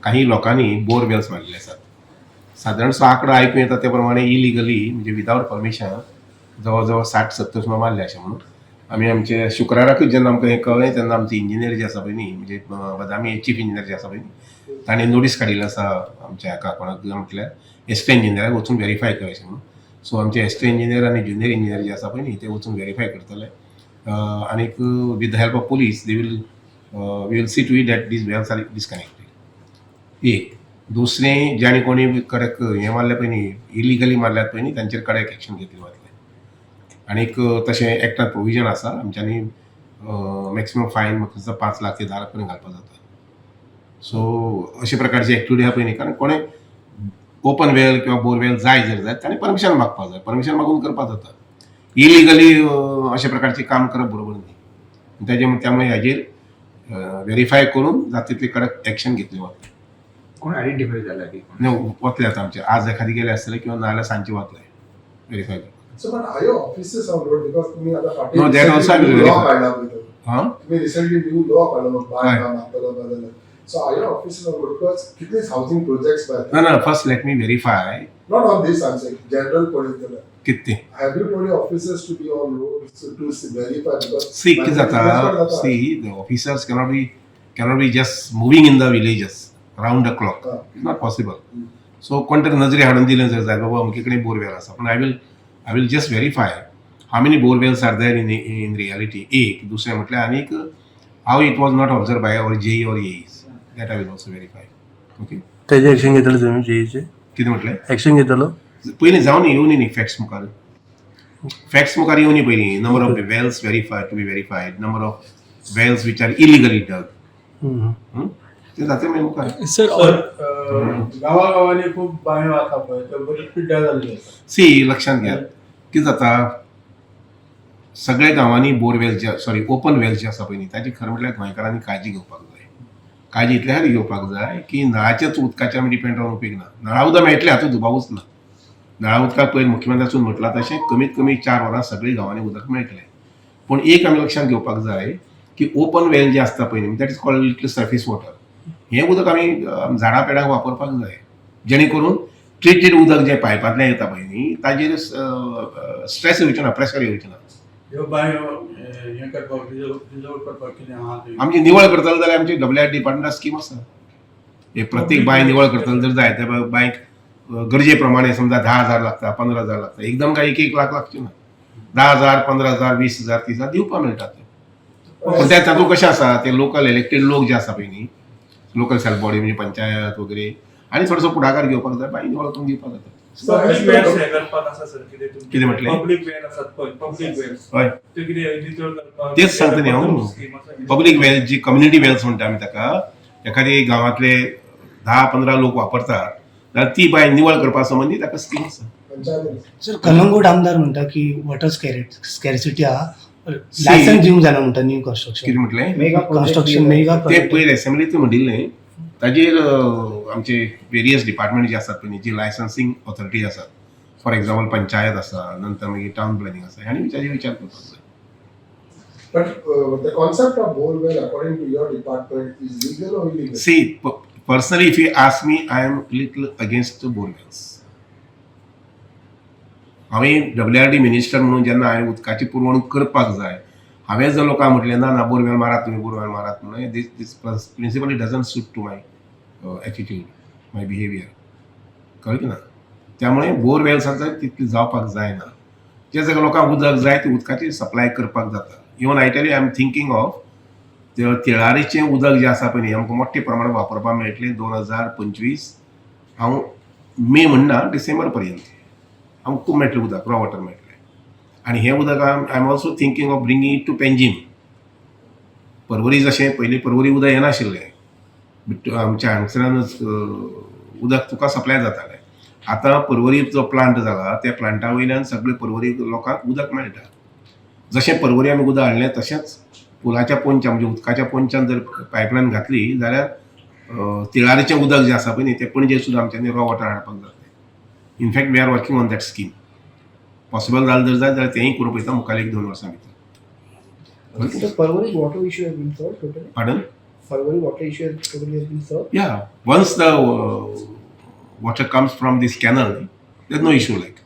काही लोकांनी बोरवेल्स मारलेले आसात. सादारणसो आंकडो आयकूं येता ते प्रमाणे इलिगली, म्हणजे विदावट परमिशन, जवळ जवळ 60-70 सुमार मारले अशें म्हणून. आमी आमचे शुक्राराकूच जेन्ना आमकां हें कळ्ळें, तेन्ना आमचे इंजिनियर जे आसा पळय न्ही, म्हणजे बदामी चीफ इंजिनियर जे आसा पळय न्ही, ताणें नोटीस काडिल्ली आसा आमच्या हाका, कोणाक म्हटल्यार एसिस्टंट इंजिनियराक, वचून वेरीफाय कर अशें म्हणून. सो आमचे एसिस्टंट इंजिनियर आनी ज्युनियर इंजिनियर जे आसा पळय न्ही, ते वचून वेरीफाय करतले आनीक with the help of police they will we will see to it that these wells are disconnected. एक दुसरें, ज्याणी कोणी कडक हें मारलें पळय न्ही, इलिगली मारल्यात पळय न्ही, तांचेर कडक एक्शन घेतली वतलें. आनीक तशें एक्टान प्रोविजन आसा, आमच्यांनी मॅक्सिमम फायन म्हाका दिसता 5 लाख ते 10 लाख पर्यंत घालपाक जाता. सो अशे प्रकारची एक्टिविटी आहा पळय न्ही, कारण कोणें ओपन वेल किंवा बोरवेल जाय जर जाय, ताणें परमिशन मागपाक जाय. परमिशन मागून करपाक जाता. इलिगली अशा प्रकारचें काम करप बरोबर न्ही. तेजे त्यामुळे हाजेर वेरीफाय करून जाता तितली कडक एक्शन घेतली वतली. कोण आयडेंटिफाय जाला की कोण? न्हय, वतले आतां आमचे, आज एखादी गेले आसतले किंवा नाजाल्यार सांजचे वतले वेरीफाय करपाक. So, but are your officers on road? Because तुम्ही आता फाटी No, that also I will new law verify. काढला पळय तो. हां. तुम्ही रिसेंटली न्यू लॉ काढला, बाय हय. मारतलो जाल्यार. So are your officers on road? Because कितलेच हाऊसिंग प्रोजेक्ट्स ना बाय ना, first let me verify. Not on this, I'm saying general पळयत जाल्यार. कितें? Have you told your officers to be on road to verify? Because see, कितें जाता, see, the officers cannot be just moving in the villages round the clock. It's not possible. So कोण तरी नजरे हाडून दिलें जर जाय, बाबा अमके कडेन बोरवेल आसा. पूण I will just verify how many borewells are there in reality, एक. दुसरें म्हटल्यार आनीक how it was not observed by our JE or AEs, that I will also verify, okay? तेजे एक्शन घेतले तुम्ही जेईचे? कितें म्हटलें? एक्शन घेतलो? पयलीं जावन येवनी न्ही, फॅक्ट्स मुखार, फॅक्ट्स मुखार येवनी पयलीं. Number of wells verified to be verified, number of wells which are illegally dug, ते जातलें मागीर मुखार. सर. सर, गांवागांवांनी खूब बांयो आसा पळय, त्यो बऱ्यो पिड्ड्यार जाल्ल्यो आसा. सी, लक्षांत घेयात, कितें जाता, सगळ्या गांवांनी बोरवेल जे, सॉरी, ओपन वेल जे आसा पळय न्ही, ताची खरें म्हटल्यार गोंयकारांनी काळजी घेवपाक जाय. काळजी इतल्या खातीर घेवपाक जाय की नळाच्याच उदकाचेर आमी डिपेंड रावन उपयोग ना. नळा उदक मेळटलें हातूंत दुबावूच ना. नळा उदकाक पयर मुख्यमंत्र्यासून म्हटलां तशें कमीत कमी 4 वरां सगळीं गांवांनी उदक मेळटलें. पूण एक आमी लक्षांत घेवपाक जाय की ओपन वेल जे आसता पळय न्ही, that is called little surface water. हें उदक आमी झाडां पेडांक वापरपाक जाय, जेणे करून ट्रिटेड उदक जें पायपांतल्यान येता पळय न्ही, ताजेर स्ट्रेस येवचें ना, प्रेशर येवचें ना. ह्यो बांयो हें करपाक, रिजर्व करपाक कितें आहा तें? आमची निवळ करतले जाल्यार आमची डब्ल्यू आर डिपार्टमेंटात स्कीम आसा. हे प्रत्येक बांय निवळ करतले जर जाय, त्या बांयक गरजे प्रमाणे समजा 10,000 लागता, 15,000 लागता, एकदम काय एक एक लाख लागचे ना. 10,000, 15,000, 20,000, 30,000 दिवपाक मेळटा ते. पण ते तातूंत कशें आसा, ते लोकल इलेक्टेड लोक जे आसा पळय न्ही, लोकल सेल्फ बॉडी म्हणजे पंचायत वगैरे, आनी थोडोसो पुढाकार घेवपाक जाय, बांय निवळ करून दिवपाक जाता. पब्लीक वेल्स हे करपाक आसा सर कितें तुमचें? कितें म्हटलें? पब्लीक वेल आसात पळय, पब्लीक वेल्स. हय. त्यो कितें नितळ करपाक? तेच सांगता न्ही हांव. स्कीम आसा कितें? पब्लीक वेल जी, कम्युनिटी वेल्स म्हणटा आमी ताका, एखादी गांवांतले 10-15 लोक वापरतात जाल्यार ती बांय निवळ करपा संबंदी ताका स्कीम आसा. पंचायत. सर, कलंगूट आमदार म्हणटा की वॉटर स्कॅरसिटी आहा, लायसन्स दिवंक जायना म्हणटा न्यू कन्स्ट्रक्शन. कितें म्हटलें? Construction, mega. ते पयर एसेंब्लीत म्हणिल्लें. ताजेर आमचे वेरियस डिपार्टमेंट जे आसात पळय न्ही, जी लायसन्सिंग ऑथॉरिटी आसात, फॉर एक्झाम्पल पंचायत आसा, नंतर मागीर टावन प्लॅनिंग आसा, हांणी ताजेर विचार करपाक जाय. But the concept of bore well, according to your department, is legal or illegal? See, personally, if you ask me, I am little against borewells. हांवें डब्ल्यू आर डी मिनिस्टर म्हणून जेन्ना हांवें उदकाची पुरवण करपाक जाय, हांवें जर लोकांक म्हटलें, ना ना, बोरवेल मारात तुमी, बोरवेल मारात म्हणून, this principally doesn't suit to my attitude, my behaviour. कळ्ळें की ना? त्यामुळे बोरवेल्साचो तितली जावपाक जायना. जे जाग्यार लोकांक उदक जाय, ती उदकाची सप्लाय करपाक जाता. Even I tell you, I am thinking of ते तिळारीचें उदक जें आसा पळय न्ही, आमकां मोठ्या प्रमाणात वापरपाक मेळटलें 2025, हांव मे म्हणना, डिसेंबर पर्यंत आमकां खूब मेळटलें उदक, रॉ वॉटर मेळटलें. आनी हें उदक I am also thinking of bringing it to Panjim. Porvorim जशें पयलीं परवरी उदक येनाशिल्लें, आमच्या हांगसरानच उदक तुका सप्लाय जातालें. आतां परवरी जो प्लांट जाला, त्या प्लांटा वयल्यान सगळे परवरी लोकांक उदक मेळटा. जशें परवरी आमी उदक हाडलें, तशेंच पुलाच्या पोंदच्यान, म्हणजे उदकाच्या पोंदच्यान जर पायपलायन घातली जाल्यार तिळारीचें उदक जें आसा पळय न्ही, तें पणजे सुद्दां आमच्यांनी रॉ वॉटर हाडपाक जातलें. In fact, we are working on that scheme. Possible जालें जर जायत जाल्यार तेंय करूंक पळयता मुखार एक दोन वर्सां भितर. The Porvorim water issue has been solved totally. Pardon? Porvorim water issue has totally has been solved? Yeah, once the water comes from this canal, there's no issue like.